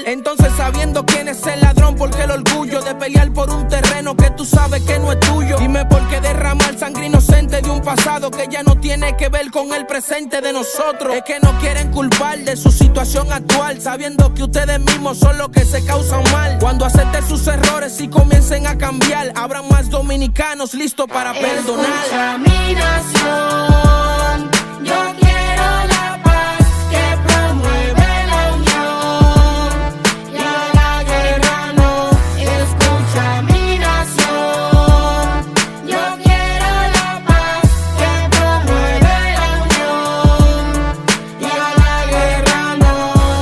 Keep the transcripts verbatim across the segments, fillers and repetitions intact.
Entonces sabiendo quién es el ladrón, porque el orgullo de pelear por un terreno que tú sabes que no es tuyo. Dime por qué derramar sangre inocente de un pasado que ya no tiene que ver con el presente de nosotros. Es que no quieren culpar de su situación actual, sabiendo que ustedes mismos son los que se causan mal. Cuando acepten sus errores y comiencen a cambiar, habrá más dominicanos listos para perdonar. Escucha mi nación, yo quiero la paz que promueve la unión. Y a la guerra no, escucha mi nación. Yo quiero la paz que promueve la unión. Y a la guerra no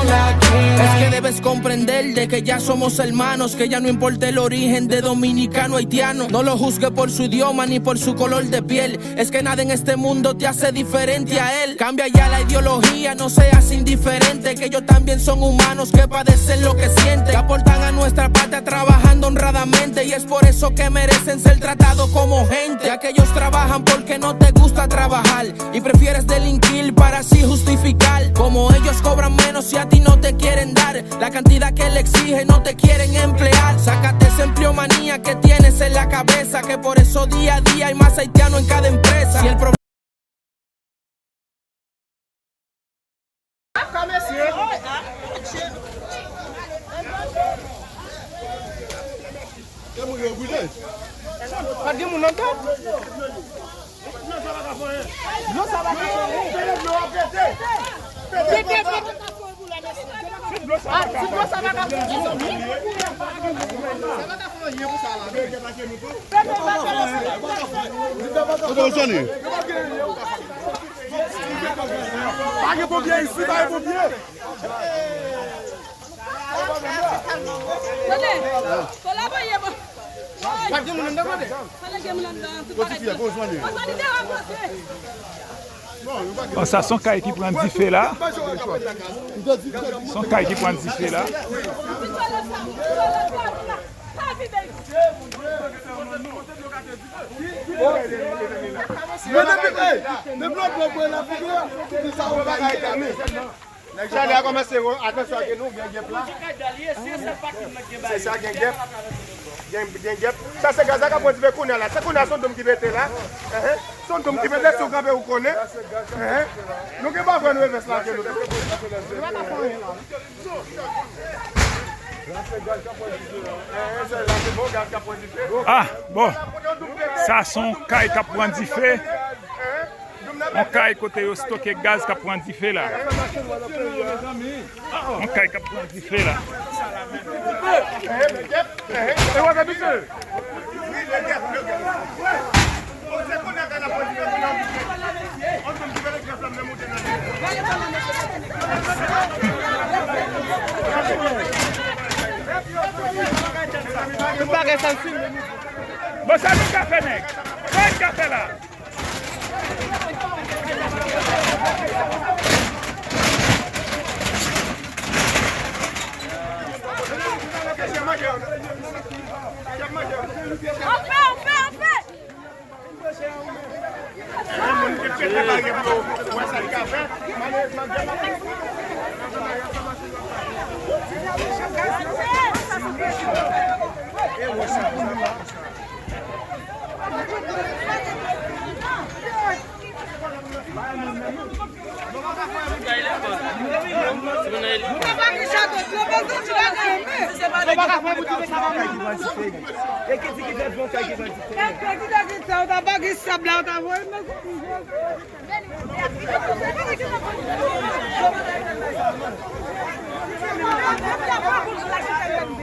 la quiero. Es que debes comprender de que ya somos hermanos, que ya no importa el origen de dominicano haitiano. No lo juzgue por su idioma ni por su color de piel. Es que nada en este mundo te hace diferente a él. Cambia ya la ideología, no seas indiferente, que ellos también son humanos que padecen lo que sienten, que aportan a nuestra patria trabajando honradamente, y es por eso que merecen ser tratados como gente. Ya que ellos trabajan porque no te gusta trabajar y prefieres delinquir para así justificar como ellos cobran menos y a ti no te quieren dar la cantidad que le exigen, no te quieren emplear. Sácate esa empleomanía que tienes en la cabeza, que por eso día a día hay más haitianos en cada empresa. Y el problema Pa t gen moun anndan? Dlo sa pa ka fè anyen. Pete dlo a pete. Pete dlo sa pa ka fè anyen. Dlo sa pa ka fè anyen. Sa pa ka fè anyen pou sa la. Kote w sòti? Pa gen ponpye isi, pa gen ponpye. Bon, sa se yon kay ki pran dife la. Se yon kay ki pran dife la. Mwen depi, hey, depi lòt bò mwen la figi a, ki sa ou bay. Chalè a kòmanse wo, atansyon ak nou, gen gèp la. Se sa, gen gèp. Gen, gen gèp. Sa se gaz la k ap pran dife kounye a la. Se kounye a se yon doum ki pete la. Enhen. Se yon doum ki pete, si w kanpe ou konnen. Enhen. Nou gen pa vre nou envès la ke nou. Nou pa ka fè anyen la. Ah, bon. Sa se yon kay k ap pran dife. Yon kay kote yo stoke gaz k ap pran dife la. Yon kay k ap pran dife la. Tout bagay sa l filme. Bon, sa nou ka fè, nèg? Sa n ka fè la? Anfè, anfè, anfè!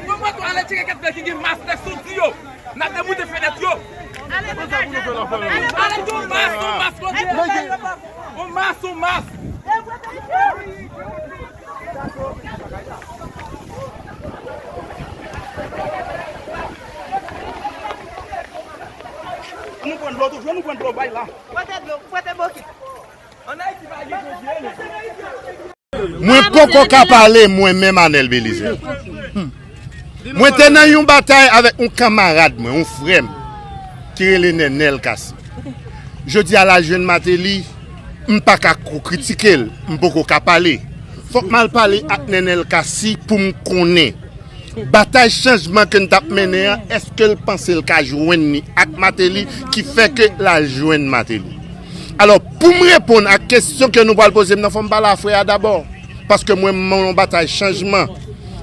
Nou mande w ale tcheke kèk nèg ki gen mas nèg soti yo. N ap demoute fenèt yo. Ale, ale, yon mas, yon mas, yon mas. Yon mas, yon mas. Ann nou pran dlo toujou, ann nou pran dlo bay la. Pote dlo, pote bokit. Mwen poko ka pale mwen menm Anèl Belizaire. Mwen te nan yon batay avèk yon kanmarad mwen, yon frè m, ki rele Nènèl Cassy. Jodi a la jwenn Martelly, m pa ka ko kritike l, m poko ka pale. Fòk m al pale ak Nenel Cassy pou m konnen batay chanjman ke n t ap mennen an, èske l panse l ka jwenn li ak Martelly ki fè ke l al jwenn Martelly? Alò, pou m reponn ak kesyon ke nou pral poze m nan, fò m pale a frè a dabò. Paske mwen, m nan yon batay chanjman.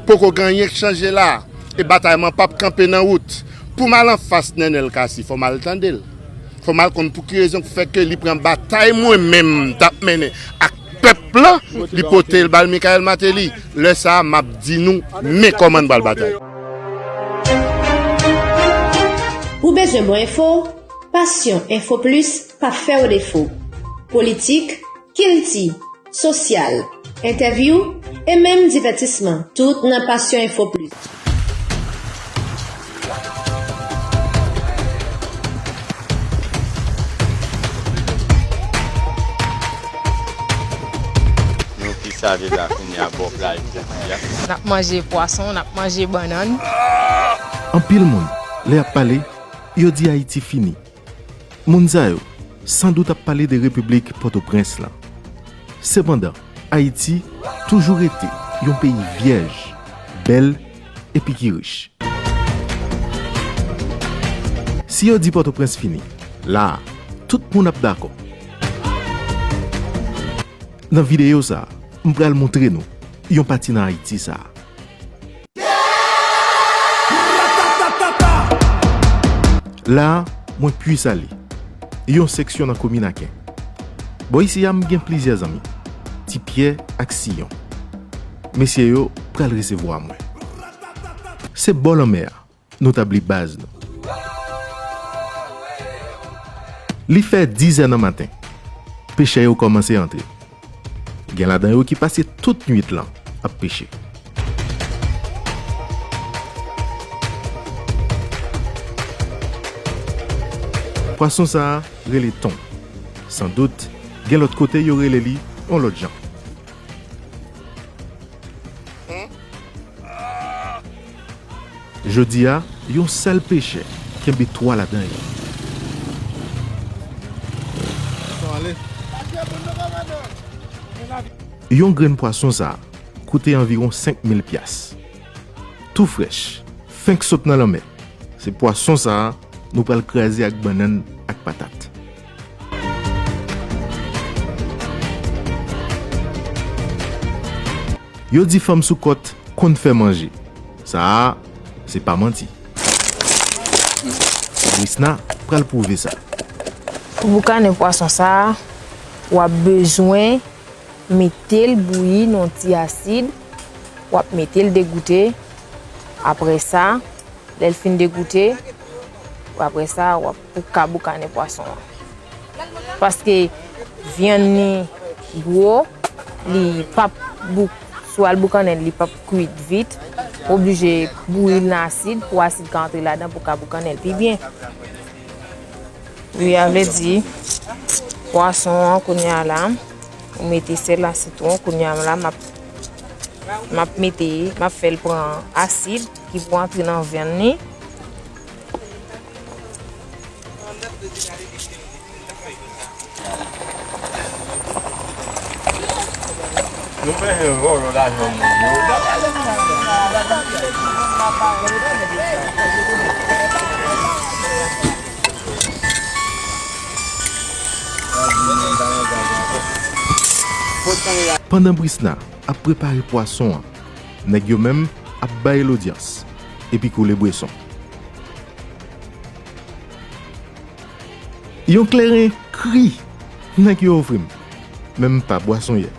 Poko gen anyen k chanje la. E batay mwen p ap kanpe nan wout. Pou m al anfas Nenel Cassy, fò m al tande l. Fò m al konn pou ki rezon k fè ke li pran batay mwen menm m t ap mennen ak pèp lan, li pote l ba l Michael Martelly. Lè sa a, m ap di nou men kòman n pral batay. Ou bezwen bon enfo? Passion Info Plus pa fè w defo. Politik, kilti, sosyal, entèvyou e menm divètisman, tout nan Passion Info Plus. Nou ki sale la kounye a bò plaj Jandi a. N ap manje pwason, n ap manje bannann. Anpil moun, lè y ap pale, yo di Ayiti fini. Moun sa yo, sandout ap pale de Repiblik Pòtoprens lan. Sepandan, Ayiti toujou rete yon peyi vyèj, bèl, epi ki rich. Si yo di Pòtoprens fini, la a, tout moun ap dakò. Nan videyo sa a, m pral montre nou yon pati nan Ayiti sa a. La a, mwen pui sale yon seksyon nan komin Aken. Bò isi a, m gen plizyè zanmi, Ti Pyè ak Siyon. Mesye yo pral resevwa mwen. Se bò lanmè a nou tabli baz nou. Li fè dizè nan maten. Pechè yo kòmanse antre. Gen ladan yo ki pase tout nwit lan ap peche. Pwason sa a rele ton. Sandout, gen lòt kote yo rele li yon lòt jan. Jodi a, yon sèl pechè kenbe twa ladan yo. Yon grenn pwason sa a koute anviwon senk mil pyas. Tou frèch, fenk sot nan lanmè. Se pwason sa a nou pral kraze ak bannann ak patat. Yo di fanm sou kòt konn fè manje. Sa a, se pa manti. Brisna pral pwouve sa. Pou boukannen pwason sa a, w ap bezwen mete l bouyi nan yon ti asid, w ap mete l degoute. Apre sa, lè l fin degoute, apre sa, w ap, ou ka boukannen pwason an. Paske vyann li gwo, li p ap bouk-, si w al boukannen l, li p ap kwit vit. Ou oblije bouyi l nan asid pou asid ka antre ladan pou w ka boukannen l pi byen. Wi, a vle di, pwason an kounye a la, ou mete sèl ak sitwon, kounye a la, m ap, m ap mete, m ap fè l pran asid ki pou antre nan vyann li. Nou bezwen vòlò lajan moun yo. Pandan Brisna ap prepare pwason an, nèg yo menm ap bay lodyans epi koule bweson. Yon kleren kri nèg yo ofri m. Men m pa bwasonyè,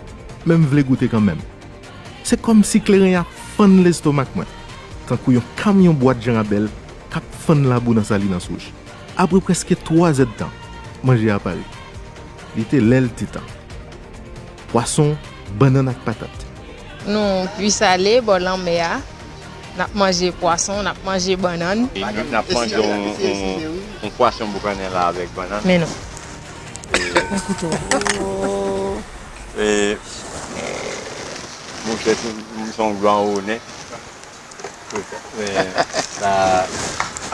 men m vle goute kanmenm. Se kòmsi kleren an fann lestomak mwen, tankou yon kamyon bwat janrabèl k ap fann labou nan Salinans Wouj. Apre prèske twa zèdtan, manje a pare. Li te lè l te tan. Pwason, bannann ak patat. Nou plis ale bò lanmè a, n ap manje pwason, n ap manje bannann. E nou, n ap manje yon, yon, yon pwason boukannen la avèk bannann. Men non. E, e, monchè, se, se yon gran onè. E, sa,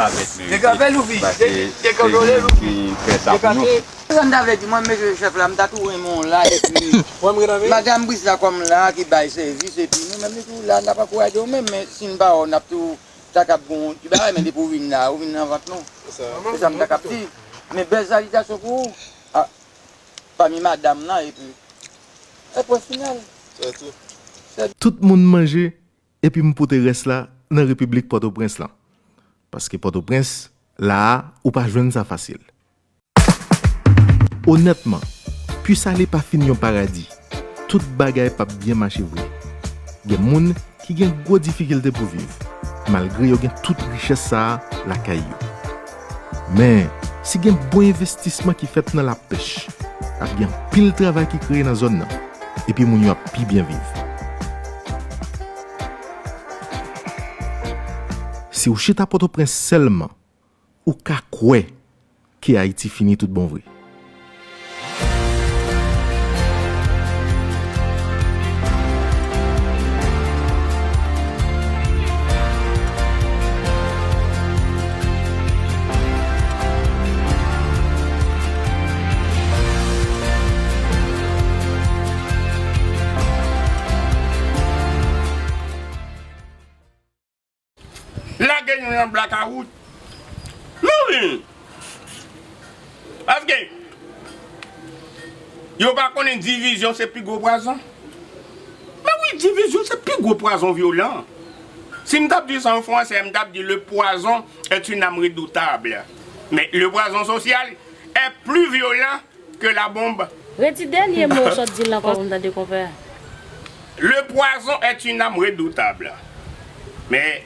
avèk merite. Paske se li menm ki fè sa pou nou. Sa m ta vle di, mwen, mesye chèf la, m ta tou renmen w la, epi madanm Bris la kòm la ki bay sèvis, epi nou menm, nou tou la, n ap ankouraje w menm, men si n pa wè w, n ap tou ta kab gon ti bagay, men depi w vin la, ou vin nan vant nou. Se sa m ta kab di. Men bèl salitasyon pou ou, a, pami madanm nan, epi, e pwen final. Tout moun manje, epi m pote rès la nan Repiblik Pòtoprens lan. Paske Pòtoprens, la a, ou pa jwenn sa fasil. Onètman, Pwisale pa fin yon paradi. Tout bagay p ap byen mache vre. Gen moun ki gen gwo difikilte pou viv, malgre yo gen tout richès sa a lakay yo. Men, si gen bon envestisman ki fèt nan lapèch, ap gen anpil travay ki kreye nan zòn nan, epi moun yo ap pi byen viv. Si w chita Pòtoprens sèlman, ou ka kwè ke Ayiti fini tout bon vre. Lage nou nan blakawout. Men wi. Paske yo pa konnen divizyon se pi gwo pwazon. Men wi, divizyon se pi gwo pwazon vyolan. Si m t ap di sa an fransè, m t ap di: le poison est une arme redoutable. Mais le poison social est plus violent que la bombe. Redi dènye mo w sot di l ankò pou m tande, konpè. Le poison est une arme redoutable, mais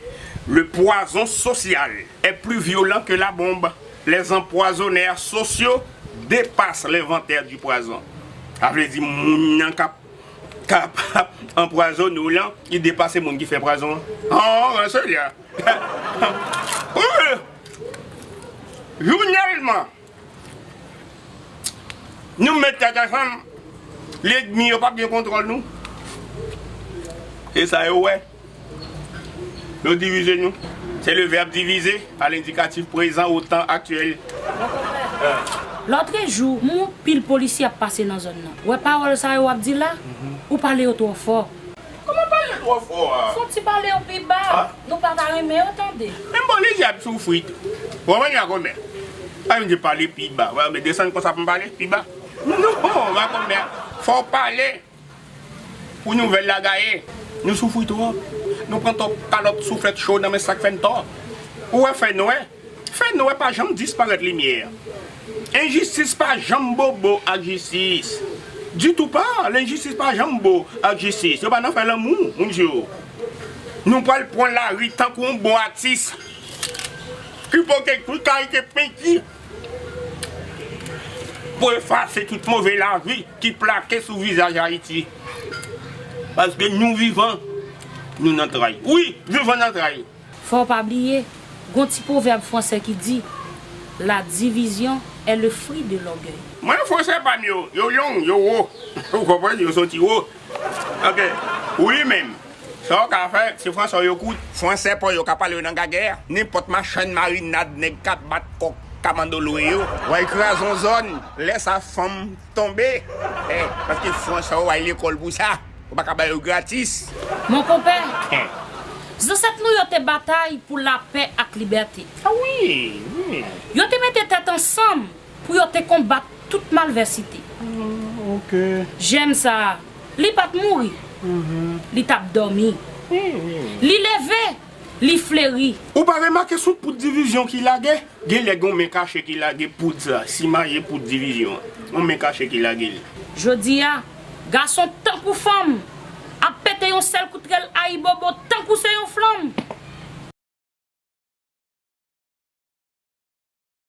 le poison social est plus violent que la bombe. Les empoisonneurs sociaux dépassent l'inventaire du poison. Sa vle di, moun nan k ap, k ap anpwazone w lan, li depase moun ki fè pwazon an. Oh, se li a. Wi. Jounèlman, nou met tèt ansanm, lènmi yo p ap gen kontwòl nou. Se sa yo wè. Yo divize nou. C'est le verbe diviser à l'indicatif présent au temps actuel. Lòtrejou, m wè yon pil polisye ap pase nan zòn nan. Wè pawòl sa yo w ap di la? Ou pale yo twò fò. Kòman pale twò fò a? Fò w ti pale yo pi ba. Nou pa ta renmen yo tande. Menm polisye ap soufri tou. Ou konprann, makomè? Pa vin di pale pi ba. Wè, men desann konsa pou m pale pi ba. Non, makomè. Fò w pale pou nouvèl la gaye. Nou soufri twòp. Nou pran twòp kalòt souflèt cho nan men sa k fè n tò. Ou wè fè nwè? Fè nwè pa janm disparèt limyè. Enjistis pa janm bobo ak jistis. Ditou pa, lenjistis pa janm bo ak jistis. Yo pa nan fè lanmou, moun yo. Nou pral pran lari tankou yon bon atis ki pote tout kalite penti pou efase tout move lavi ki plake sou vizaj Ayiti. Paske nou vivan, nou nan tray. Wi, vivan nan tray. Fò w pa bliye, gon ti pwovèb fransè ki di, la division est le fruit de l'orgueil. Mwen, fransè pa m yo, yo long, yo wo. Ou konprann, yo soti wo. Ok. Ou li menm. Sa w ka fè, se fransè w yo koute. Fransè pa w yo ka pale w nan gagè. Nenpòt machann marinad nèg k ap bat kòk kamando lwe yo. W al kraze yon zòn, lè sa fanm tonbe. Eh, paske fransè w al lekòl pou sa. Ou pa ka ba yo gratis. Mon konpè, zansèt nou yo te batay pou lapè ak libète. Ah wi, wi. Yo te mete tèt ansanm pou yo te konbat tout malvèsite. Mm, ok. Jèm sa a, li pa t mouri. Mhm. Li t ap dòmi. Wi, wi, wi. Li leve, li fleri. Ou pa remake se yon poud divizyon ki lage? Genlè gen yon men kache ki lage poud sa, simaye poud divizyon an. Yon men kache ki lage l. Jodi a, gason tankou fanm ap pete yon sèl kout rèl ayibobo tankou